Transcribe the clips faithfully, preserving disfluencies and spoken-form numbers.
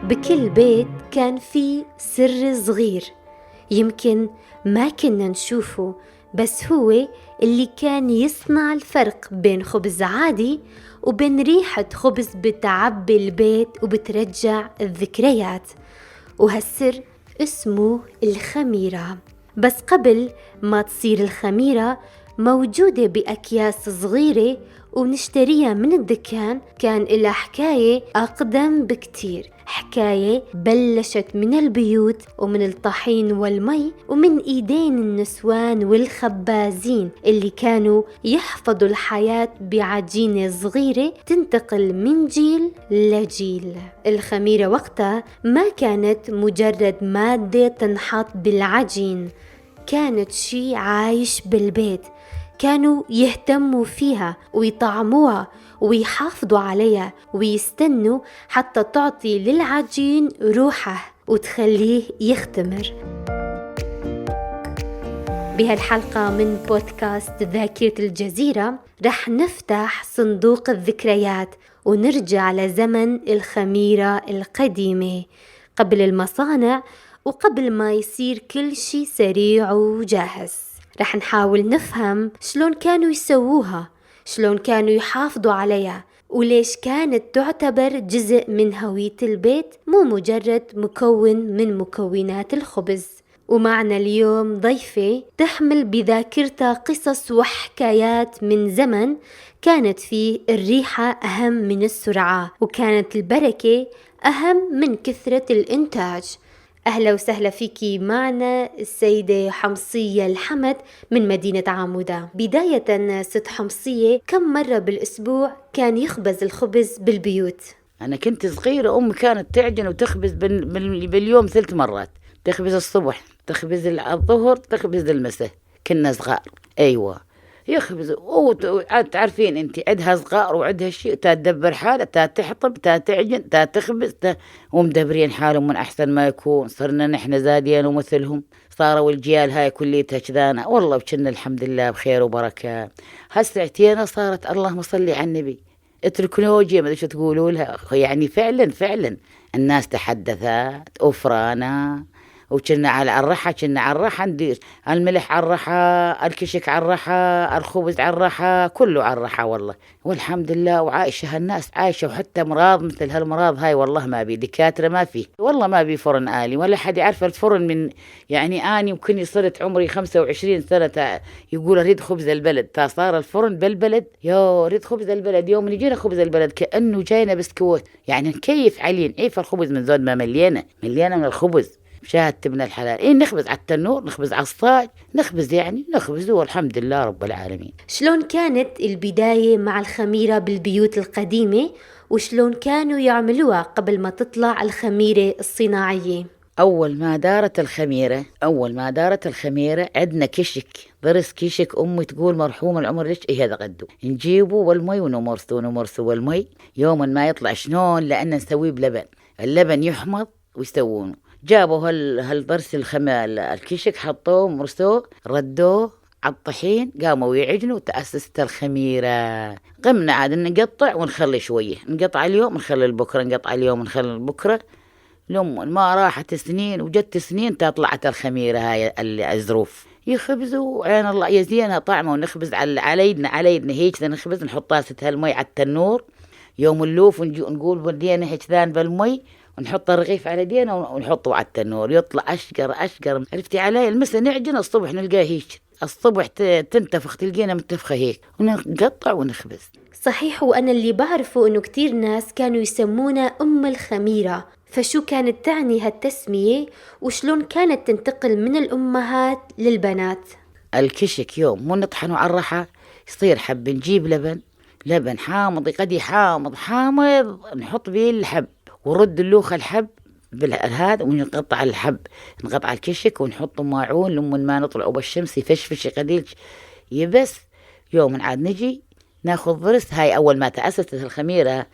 بكل بيت كان في سر صغير، يمكن ما كنا نشوفه، بس هو اللي كان يصنع الفرق بين خبز عادي وبين ريحة خبز بتعبي البيت وبترجع الذكريات. وهالسر اسمه الخميرة. بس قبل ما تصير الخميرة موجودة بأكياس صغيرة ونشتريها من الدكان، كان إلها حكاية أقدم بكتير، حكاية بلشت من البيوت ومن الطحين والمي ومن إيدين النسوان والخبازين اللي كانوا يحفظوا الحياة بعجينة صغيرة تنتقل من جيل لجيل. الخميرة وقتها ما كانت مجرد مادة تنحط بالعجين، كانت شي عايش بالبيت. كانوا يهتموا فيها ويطعموها ويحافظوا عليها ويستنوا حتى تعطي للعجين روحه وتخليه يختمر. بهالحلقة من بودكاست ذاكرة الجزيرة رح نفتح صندوق الذكريات ونرجع لزمن الخميرة القديمة، قبل المصانع وقبل ما يصير كل شي سريع وجاهز. رح نحاول نفهم شلون كانوا يسووها، شلون كانوا يحافظوا عليها، وليش كانت تعتبر جزء من هوية البيت، مو مجرد مكون من مكونات الخبز. ومعنا اليوم ضيفة تحمل بذاكرتها قصص وحكايات من زمن كانت فيه الريحة أهم من السرعة، وكانت البركة أهم من كثرة الإنتاج. أهلا وسهلا فيكي معنا السيدة حمصية الحمد من مدينة عمودة. بداية، ست حمصية، كم مرة بالأسبوع كان يخبز الخبز بالبيوت؟ أنا كنت صغيرة، أمي كانت تعجن وتخبز بال-، بال-، باليوم ثلاث مرات. تخبز الصبح، تخبز ال-، الظهر، تخبز المساء. كنا صغار. أيوة. يخبز، وت-، وعاد تعرفين انتي، عدها صغار وعدها شي، تا تدبر حالها، تا تحطب، تا تعجن، تا تخبز، تا، ومدبرين حالهم من أحسن ما يكون. صرنا نحن زادين ومثلهم. صاروا الجيال هاي كليتها كذانا. والله وكنا الحمد لله بخير وبركة. هسه عتينا صارت، اللهم صلي على النبي. التكنولوجيا، ما ادري شو تقولوا لها، يعني فعلًا، فعلًا الناس تحدثت، أوفرانا، وكنا على الرحى، كنا على الرحى ندير الملح على الرحى، الكشك على الرحى، الخبز على الرحى، كله على الرحى والله. والحمد لله، وعايشة هالناس عايشة، وحتى أمراض مثل هالأمراض هاي والله ما بي دكاترة، ما في، والله ما بي فرن آلي، ولا حد يعرف الفرن من، يعني، أني يمكن صرت عمري خمسة وعشرين سنة، تا-، يقول: "أريد خبز البلد". تا صار الفرن بالبلد، يا ريت خبز البلد، يوم يجينا خبز البلد كأنه جاينا بسكوت، يعني نكيف عليه، نعيف الخبز من زود ما ملينا، ملينا من الخبز. مشاهد تبنى الحلال، إيه، نخبز على التنور، نخبز على الصاج، نخبز، يعني نخبز، والحمد لله رب العالمين. شلون كانت البداية مع الخميرة بالبيوت القديمة، وشلون كانوا يعملوها قبل ما تطلع الخميرة الصناعية؟ أول ما دارت الخميرة، أول ما دارت الخميرة، عندنا كشك، ضرس كشك، أمي تقول، مرحومة العمر لك، إيه هذا قدو. نجيبه والمي ونمرسه، ونمرسه والمي. يوما ما يطلع، شلون؟ لأن نسويه بلبن. اللبن يحمض ويسوونه. جابوا هال-، هالضرس الخم-، ال-، الكشك، حطوه، مرسوه، ردوه على الطحين، قاموا يعجنوا، تأسست الخميرة. قمنا عاد نقطع ونخلي شوية، نقطع اليوم نخلي لبكرة، نقطع اليوم نخلي لبكرة. لم ما راحت سنين وجت سنين، تا طلعت الخميرة هاي ال-، الزروف. يخبزوا، عين الله، يزينها طعمة، ونخبز على، على يدنا، على يدنا هيك نخبز، نحط طاسة هالمي على التنور. يوم نلوف ونجو-، نقول بدينا هيك ذان بالمي، ونحط الرغيف على يدينا ون-، ونحطه على التنور، يطلع أشقر أشقر. عرفتي علي؟ المسا نعجن، الصبح نلقاه هيك. الصبح ت-، تنتفخ، تلقينا منتفخة هيك، ونقطع ونخبز. صحيح، وأنا اللي بعرفه إنه كتير ناس كانوا يسمونا أم الخميرة. فشو كانت تعني هالتسمية، وشلون كانت تنتقل من الأمهات للبنات؟ الكشك يوم مو نطحنه على الرحى، يصير حب، نجيب لبن، لبن حامض، يقدي حامض، حامض، نحط بيه الحب، ونرد اللوخة الحب بالهذا، ونقطع الحب، نقطع الكشك، ونحط ماعون لمن ما نطلع، وبالشمس يفشفش، يقديلك يبس. يوم عاد نجي ناخذ ضرس، هاي أول ما تأسست الخميرة،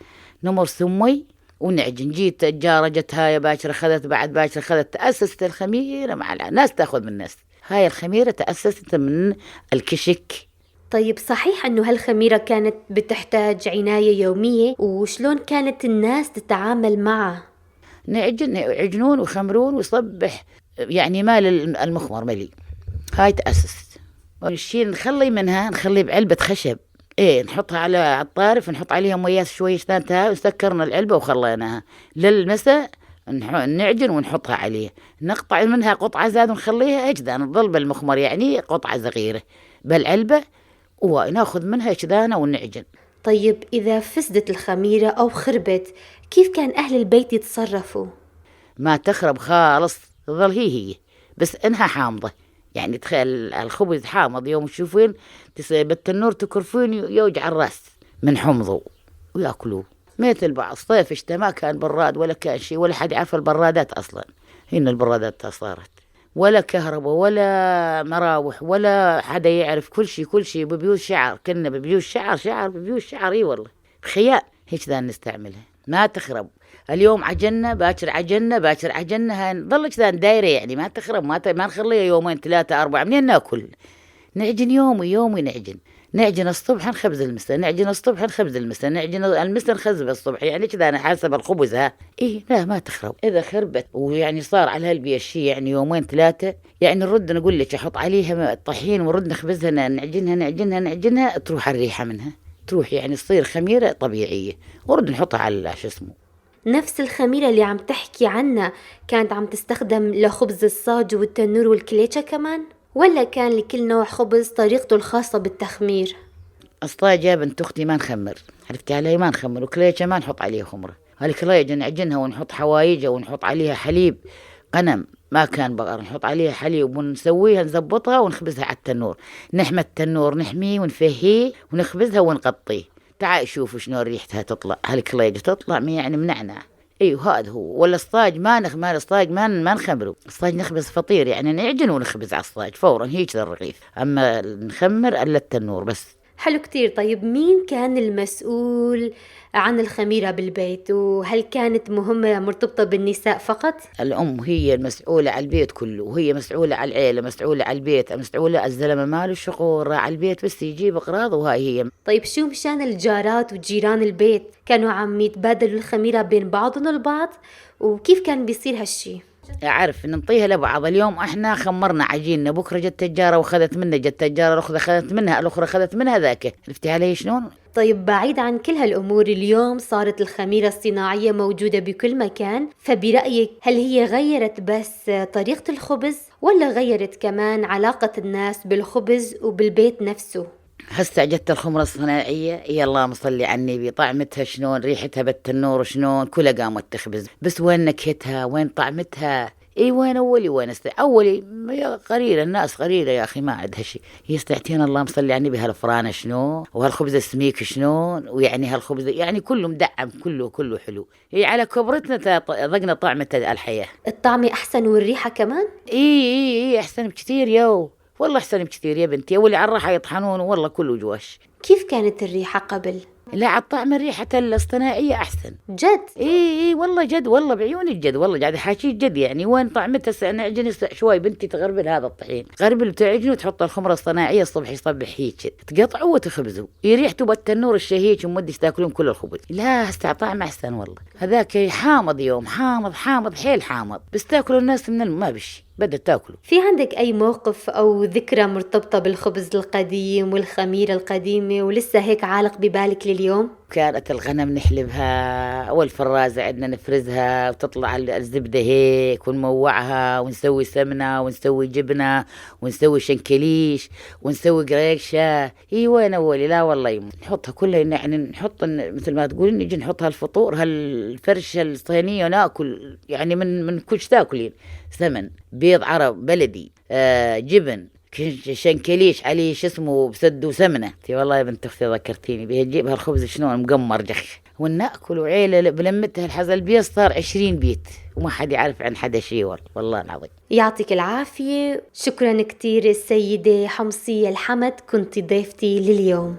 نمر سمي ونعجن. جيت الجارة، جت هاي باكر أخذت، بعد باكر أخذت، تأسست الخميرة مع الع-، ناس تاخذ من ناس. هاي الخميرة تأسست من الكشك. طيب، صحيح إنه هالخميرة كانت بتحتاج عناية يومية، وشلون كانت الناس تتعامل معها؟ نعجن، يعجنون ويخمرون ويصبح، يعني، مال الم-، المخمر ملي. هاي تأسست. نشيل، نخلي منها، نخلي بعلبة خشب. إيه، نحطها على، على الطارف، نحط عليها مية شوية شتان تاع، وسكرنا العلبة وخليناها. للمسا نح-، نعجن ونحطها عليه. نقطع منها قطعة زاد ونخليها هكذا، نضل بالمخمر، يعني، قطعة صغيرة بالعلبة، وناخذ منها هكذا ونعجن. طيب، إذا فسدت الخميرة أو خربت، كيف كان أهل البيت يتصرفوا؟ ما تخرب خالص، تظل هي هي، بس إنها حامضة. يعني، تخيل الخبز حامض، يوم تشوفين تس-، بالتنور تكرفين، يوجع الراس من حمضه، وياكلوه. مثل بعض صيف شتا ما كان براد ولا كان شي، ولا حد عرف البرادات أصلًا. هنا البرادات صارت، ولا كهرباء ولا مراوح ولا حدا يعرف، كل شي، كل شي ببيوت شعر، كنا ببيوت شعر، شعر، ببيوت شعر، إي والله. خيال، هيك ذا نستعملها، ما تخرب. اليوم عجنة، باكر عجنة، باكر عجنة، هاي نضلك ذا دايرة، يعني، ما تخرب، ما ت-، ما نخليها يومين، ثلاثة، أربعة، منين ناكل؟ نعجن يومي، يومي نعجن. نعجن الصبح نخبز المسا، نعجن الصبح نخبز المسا، نعجن المسا نخبز الصبح، يعني، كذا أنا حسب الخبز، ها. إيه، لا، ما تخرب. إذا خربت، ويعني، صار على هالبيت شي، يعني، يومين، ثلاثة، يعني، نرد، نقول لك، أحط عليها طحين ونرد نخبزها، ن-، نعجنها، نعجنها، نعجنها، تروح الريحة منها. تروح، يعني، تصير خميرة طبيعية. ونرد نحطها على، شو اسمه. نفس الخميرة اللي عم تحكي عنها كانت عم تستخدم لخبز الصاج والتنور والكليتشة كمان؟ ولا كان لكل نوع خبز طريقته الخاصة بالتخمير؟ الصاج يا بنت أختي ما نخمر، عرفتي علي؟ ما نخمر، وكليتشة ما نحط عليه خمرة. هالكليتشة نعجنها ونحط حوايجها ونحط عليها حليب غنم، ما كان بقر، نحط عليها حليب ونسويها، نزبطها ونخبزها على التنور. نحمي التنور، نحميه ونفهيه ونخبزها ونغطيه. تعال شوفوا شنو ريحتها تطلع، هالكليجة تطلع من، يعني، منعنع. ايوه، هذا هو. ولا الصاج ما نخ-، ما الصاج ما ن-، ما نخمره. الصاج نخبز فطير، يعني، نعجن ونخبز على الصاج فورًا، هيك ذا الرغيف. اما نخمر الا التنور بس. حلو كتير. طيب، مين كان المسؤول عن الخميرة بالبيت؟ وهل كانت مهمة مرتبطة بالنساء فقط؟ الأم هي المسؤولة على البيت كله، وهي مسؤولة على العيلة، مسؤولة على البيت، مسؤولة. الزلمة ماله شغل، راعي البيت بس يجيب أغراض وهاي هي. طيب، شو مشان الجارات وجيران البيت؟ كانوا عم يتبادلوا الخميرة بين بعضهم البعض؟ وكيف كان بيصير هالشي؟ أعرف ننطيها لبعض. اليوم إحنا خمرنا عجيننا، بكرة جت تجارة وخذت منا، جت تجارة الأخرى خذت منها، الأخرى خذت منها، ذاك. عرفتي علي شلون؟ طيب، بعيد عن كل هالأمور، اليوم صارت الخميرة الصناعية موجودة بكل مكان، فبرأيك هل هي غيرت بس طريقة الخبز، ولا غيرت كمان علاقة الناس بالخبز وبالبيت نفسه؟ هسه جت الخمرة الصناعية، يا اللهم صلي على النبي، طعمتها شلون، ريحتها بالتنور شلون، كلها قامت تخبز. بس وين نكهتها، وين طعمتها؟ اي، وين اولي، وين است-، اولي، م-، يا قليلة، الناس قليلة يا اخي، ما عندها شي. هي استعتينا، اللهم صلي على النبي، هالفرانة شنو، وهالخبز السميك شنون، ويعني هالخبز، يعني، كله مدعم، كله، كله حلو. هي على كبرتنا تا-، ذقنا طعمة الحياة. الطعمة احسن والريحة كمان؟ اي، اي، اي، احسن بكتير، يو. والله احسن بكتير يا بنتي، واللي على الراحة يطحنون، والله كله جواش. كيف كانت الريحة قبل؟ لا، على الطعم الريحة الاصطناعية احسن. جد؟ اي، اي، والله جد، والله بعيوني الجد، والله قاعدة احاكيك جد، يعني، وين طعمتها؟ هسه انا اعجن، هسه شوي بنتي تغربل هذا الطحين، تغربل وتعجن وتحط الخمرة الصناعية الصبح يصبح هيك، تقطعه وتخبزه، يريحته بالتنور الشهيك، ومدش تاكلون كل الخبز. لا، هسه طعمه احسن والله. هذاك حامض يوم، حامض، حامض، حيل حامض، بس تاكلوا الناس من الم-، ما بشي، بدها تاكلوا. في عندك أي موقف أو ذكرى مرتبطة بالخبز القديم والخميرة القديمة ولسه هيك عالق ببالك لليوم؟ كانت الغنم نحلبها، والفرازة عندنا نفرزها، وتطلع ال-، الزبدة هيك، ونموعها، ونسوي سمنة، ونسوي جبنة، ونسوي شنكليش، ونسوي قريشة. اي، وين اولي؟ لا والله يم. نحطها كلها، يعني، نحط ن-، مثل ما تقول، نجي نحط هالفطور، هالفرشة الصينية، ناكل، يعني، من، من كل شي تاكلين. سمن، بيض عرب بلدي، آه، جبن، كش-، شنكليش عليه، شو اسمه، بسد وسمنة. تي والله يا بنت اختي ذكرتيني بيها، نجيب هالخبز شلون مقمر جخ. وناكل وعيلة ل-، بلمتها الحزل بيض صار عشرين بيت، وما حد يعرف عن حدا شي، والله، والله العظيم. يعطيك العافية. شكرًا كتير السيدة حمصية الحمد، كنت ضيفتي لليوم.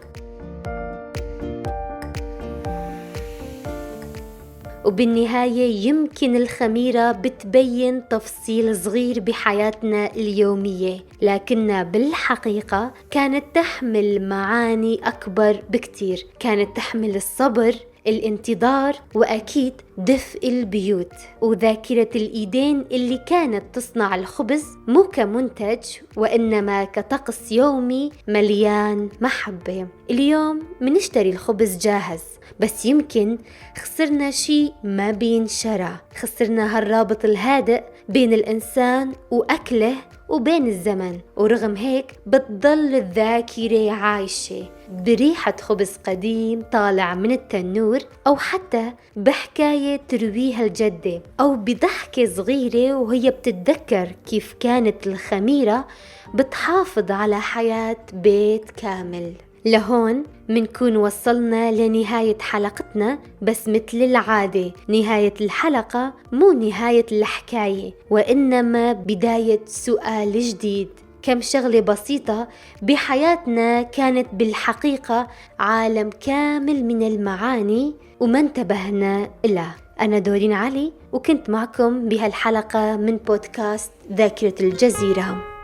وبالنهاية، يمكن الخميرة بتبين تفصيل صغير بحياتنا اليومية، لكنها بالحقيقة كانت تحمل معاني أكبر بكتير. كانت تحمل الصبر، الانتظار، وأكيد دفء البيوت، وذاكرة الإيدين اللي كانت تصنع الخبز، مو كمنتج، وإنما كطقس يومي مليان محبة. اليوم منشتري الخبز جاهز، بس يمكن خسرنا شي ما بينشرى، خسرنا هالرابط الهادئ بين الإنسان وأكله وبين الزمن، ورغم هيك بتضل الذاكرة عايشة بريحة خبز قديم طالع من التنور، أو حتى بحكاية ترويها الجدة، أو بضحكة صغيرة وهي بتتذكر كيف كانت الخميرة بتحافظ على حياة بيت كامل. لهون منكون وصلنا لنهاية حلقتنا، بس متل العادة نهاية الحلقة مو نهاية الحكاية، وإنما بداية سؤال جديد. كم شغلة بسيطة بحياتنا كانت بالحقيقة عالم كامل من المعاني وما انتبهنا إلها. أنا دورين علي، وكنت معكم بهالحلقة من بودكاست ذاكرة الجزيرة.